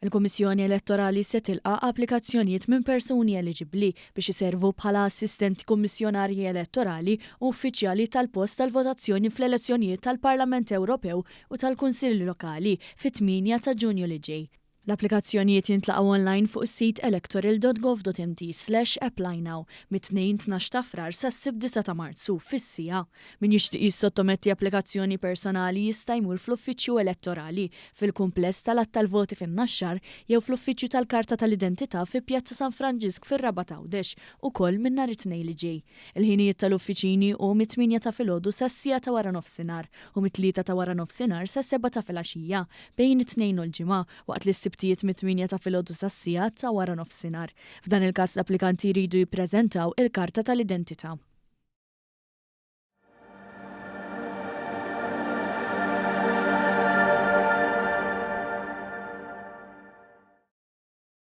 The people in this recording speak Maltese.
Il-Kummissjoni Elettorali se tilqa' applikazzjonijiet minn persuni eliġibbli biex iservu bħala assistenti kummissjonarji elettorali u uffiċjali tal-post tal-votazzjoni fl-elezzjonijiet tal-Parlament Ewropew u tal-Kunsilli Lokali fit-8 ta' Ġunju li ġej. L-applikazzjonijiet jintlaqgħu online fuq is-sit electoral.gov.mt/applynow mit-Tnejn 12 ta' Frar sas-Sibt 9 ta' Marzu fis-siegħa. Min jixtieq jissottometti applikazzjoni personali jista' jmur fl-uffiċċju elettorali fil-kumpless tal-Għadd tal-Voti fin-Naxxar jew fl-uffiċċju tal-Karta tal-Identità fi Pjazza San Franġisk fir-Rabat Għawdex ukoll minn nhar it-Tnejn li ġej. Il-ħinijiet tal-uffiċini hu mit-tmienja ta' filgħodu sas-siegħa ta' waranofsinhar u mit-tlieta ta' waranofsinhar sas-sebgħa ta' filgħaxija bejn it-Tnejn u l-Ġimgħa waqt li s-Sibtijiet mit-tmienja ta' filgħodu sas-siegħa ta' waranofsinhar. F'dan il-każ l-applikanti jridu jippreżentaw il-karta tal-identità.